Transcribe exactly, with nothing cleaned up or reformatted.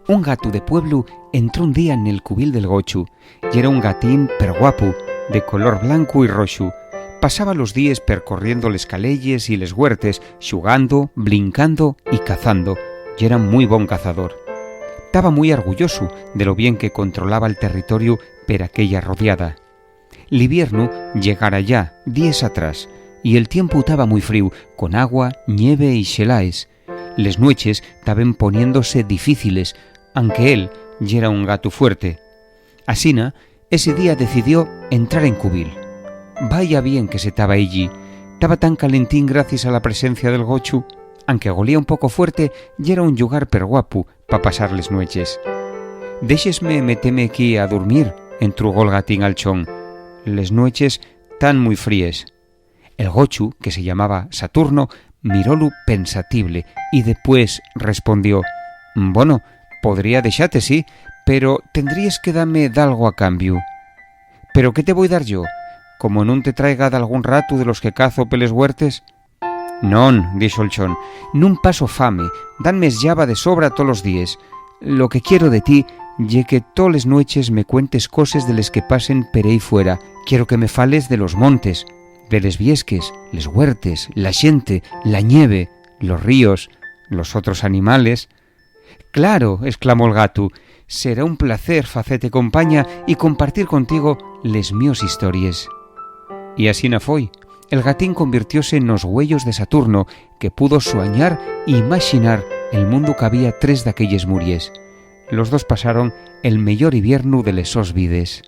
Un gatu de pueblu entró un día nel cubil del gochu. Yera un gatín perguapu, de color blancu y roxu. Pasaba los díes percorriendo les caleyes y les huertes, xugando, blincando y cazando. Yera mui bon cazador. Taba mui argullosu de lo bien que controlaba el territoriu per aquella rodiada. L'iviernu llegara yá, díes atrás, y el tiempu taba mui fríu, con agua, ñeve y xelaes. Les nueches taben poniéndose difíciles, anque él yera un gatu fuerte. Asina, ese día decidió entrar en cubil. Vaya bien que se taba ellí. Taba tan calentín gracies a la presencia del gochu. Anque golía un poco fuerte, yera un llugar perguapu pa pasar les nueches. "Déxesme meteme equí a durmir", entrugó'l gatín al chón. "Les nueches tán mui fríes". El gochu, que se llamaba Saturno, mirólu pensatible y depués respondió: "Bono, podría dexate, sí, pero tendríes que dame dalgo a cambiu". "¿Pero qué te voi dar yo? Como nun te traiga dalgún ratu de los que cazo peles huertes?". "Non", dixo'l chón, "nun paso fame, danme esllava de sobra tolos díes. Lo que quiero de ti ye que toles nueches me cuentes coses de les que pasen per ehí fuera. Quiero que me fales de los montes, de les viesques, les huertes, la xente, la ñeve, los ríos, los otros animales". "Claro", exclamó'l gatu, "será un placer facete compaña y compartir contigo les mios histories". Y asina foi. El gatín convirtióse nos güeyos de Saturno, que pudo suañar y imaxinar el mundu qu'había tres d'aquelles muries. Los dos pasaron el meyor iviernu de les sos vides.